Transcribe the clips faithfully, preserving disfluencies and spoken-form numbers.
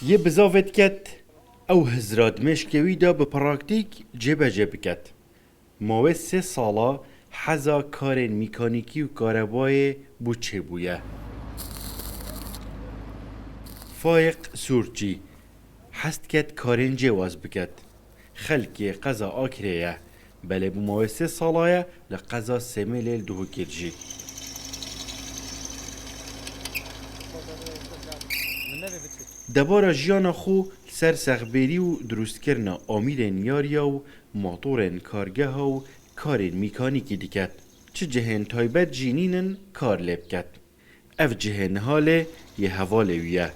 Yê bizavê diket, ew hizra di mêşkê wî de bi praktîk cêbecê biket. Mawê sê sala heza karên mîkanîkî û karebayê bû çêbûye. Fayiq Sûrçî hez diket karên cêwaz biket. Xelkê qeza Akrê ye, belê bû mawê sê sala ye li qeza Semêlê li Duhokê dijî. Debara jiyana xwe li ser sexbêrî û dirustkirina amîrên yariya û motorên kargeha û karên mîkanîkî diket. Çi cihên taybet jî nînin kar lê biket. Ev cihê niha lê yê hevalê wî ye.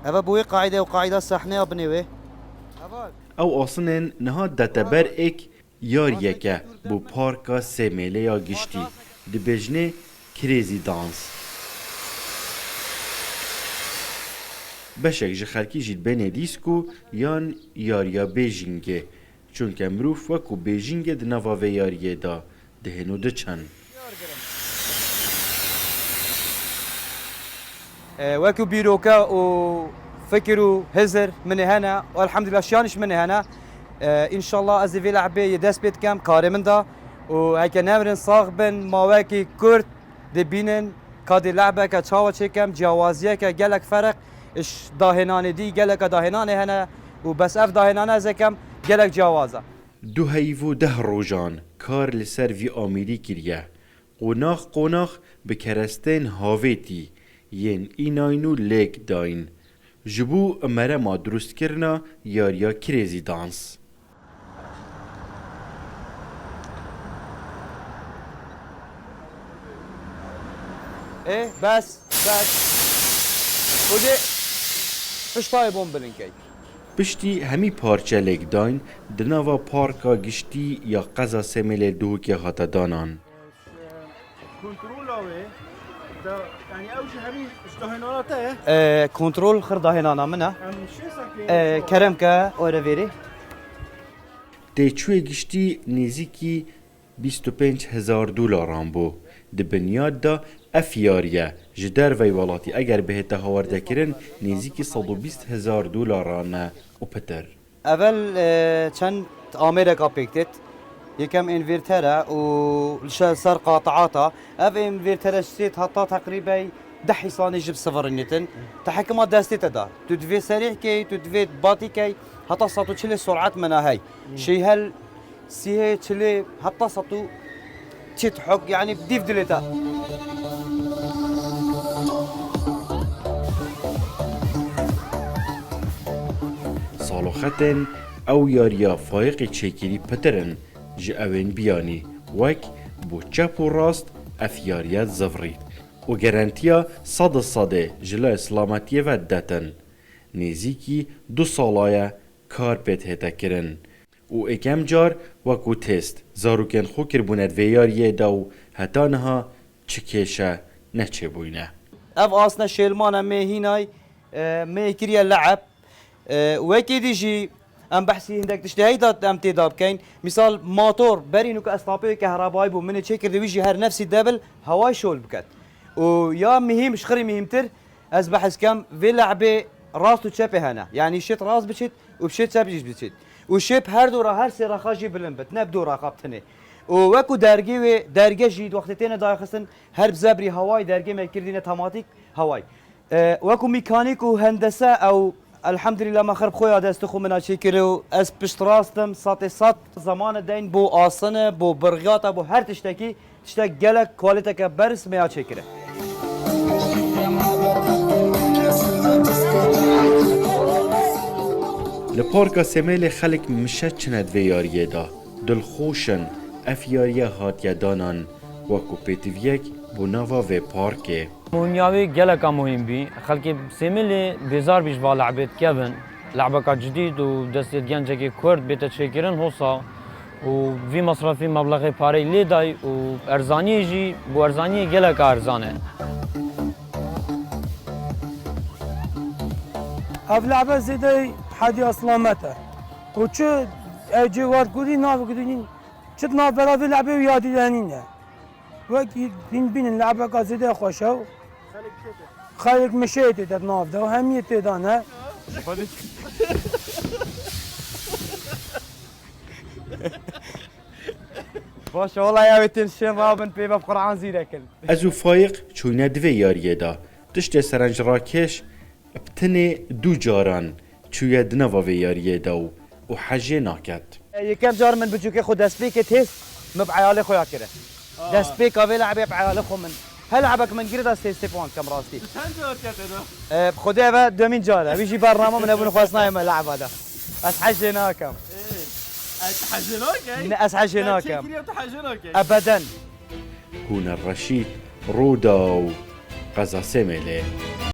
Eve bi wê qaîde û qaîda sehneya binê wê. Ew asinên niha dete ber êk yariyeke bo parka Semêlê ya giştî. Dibêjinê Crazy Dance. Beşek ji xelkî jî dibênê dîsko yan yariya bêjîngê. Çunke mirov wekû bêjîngê di nava vê yariyê de dihên û diçin. E, wekî bîroke û fikir û hizir min ê hene û elhamdülillah şiyanîş min ê hene. E, înşallah ez ê vê lehbê yê dest pê dikem karê min de û heke nemirin sax bin mawekî kurt dibînin ka dê lehbeke çawa çêkem ciyawaziyeke gelek ferq ji dahênanê dî geleke dahênanê hene û bes ev dahênane ez ê kem gelek ciyawaz e. Du heyv û deh rojan kar li ser vî amîrî kiriye. Qonax qonax bi kerestên havêtî yên înayn û lêk dayîn. Ji bo merema dirustkirina yariya Crazy Dance. Ê, bes, bes. Û dê piştayê bom bilinkey. Piştî hemî parçe lêk dayîn di nava parka giştî ya qeza Semêlê Duhokê hate danan. Kontrola wê da, yani ew jî hemî ji dahênana te ye? Ee, kontrol xir dahênana min e. Em şê sekê Ee, kerem ke ore verê. Têçûyê giştî nêzîkî bîst û pênc hezar dolaran bû. Di binyad de ev yariye ji dervey welatî eger bihête hawerdekirin nêzîkî sed û bîst hezar dolaran e û pitir. Evel, e, çend amêreka pêk têt. Yekem învîrter e û li şe-, ser qatiata. Ev învîrtere ji sêt heta teqrîbey deh îsanê ji bi sivirînêtin. Te hekima destê te da. Tu divê serîh key, tu divê batî key. Heta sed û çilê surat mena hey. Şêy hel sihê, çilê, heta sed û çit hok, yani dîv dilê te. Saloxetên ew yariya Fayiqî çêkirî pitir in ji ewên biyanî, wek bo çep û rast ev yariye zivrî û garantiya sed û sedê ji layê silametiyê ve detin. Nêzîkî du sala ye kar pê dihête kirin. Û êkem car wekû test, zarokên xwe kiribûne di vê yariyê de û heta niha çi kêşe neçêbûyne. Ev asne şêlmane mê hînay, e, mê kiriye le'eb. E, wekî dî jî em behsî hindek tiştê hey de em tê de bikeyn. Misal, motor, berî nû ku ez tapê kehrebayî bû, min ê çêkirdi, wî jî her nefsî debil hewayê şol biket. Û ya mihîm, ji xirî mihîmtir, ez behs kem, vê le'bê rast û çepê hene. Yanî şêt rast biçit û bi şêt çep jî biçit. Û şêp her dora her sê rexa jî bilind bit, ne bi do rexa bi tinê. Û wekû dergê wê, derge jî di wextê têne dayxistin, her bi zebrî hewayî dergê me kirdîne tematîk hewayî. E, wekû mîkanîk û hendese ew, elhamdülillah me xir bi xwe ya destê xwe min a çêkir û ez piştrast im, setê sed. Zamane deyn bo asine, bo birxiyata, bo her tiştekî, tiştek gelek kwaliteke berz me ya çêkire. Li Parka Semêlê xelk mişe çine di vê yariyê de. Dilxweş in, ev yariye hatiye danan wekû pêtiviyek bo nava vê parkê. Muhîmiya wê geleka muhîm bî. Xelkê Semêlê bêzar bî ji va le'bê dikevin. Le'beka cidîd û destê gencekê kurd bête çêkirin hosa û vî mesrefî meblexê parey lê day û erzaniyê jî bo erzaniyê geleka erzan e. Ev le'be zêdeyî hediya silamet e. Û çi ew cêwar kurdî navê kurdî nîn, çi di navbera vê le'bê û yadî de nîne. Wekî hîn bînin le'beka zêde xweş e û Xelk mişeyê tê de nav de û hemiyê tê de ne. Baş e, wala ya wê tên şên rabin pê ve Qur'an zîrekin. Ez û Fayiq çûyne di vê yariyê de. Tiştê serencrakêş bi tenê du caran çûye di nava vê yariyê de û, û hejê naket. Yekem car min biçûkê xwe destpêkê têst min bi eyalê xwe ya kire. Destpêka vê le'bê bi eyalê xwe min. Her le'bek min girê de sê sê puan kem rastî. Çend car kete da? E, bi Xwedê eve demîn car e. Wî jî bername min hebûn xwesnayê me le'ba de. Ez hejê nakem. Ê, ez hejê nakem? Ne, ez hejê nakem. Çêkiriye tu hejê nakem? Ebeden. Hûner Reşîd, Rûdaw, Qeza Sêmêlê.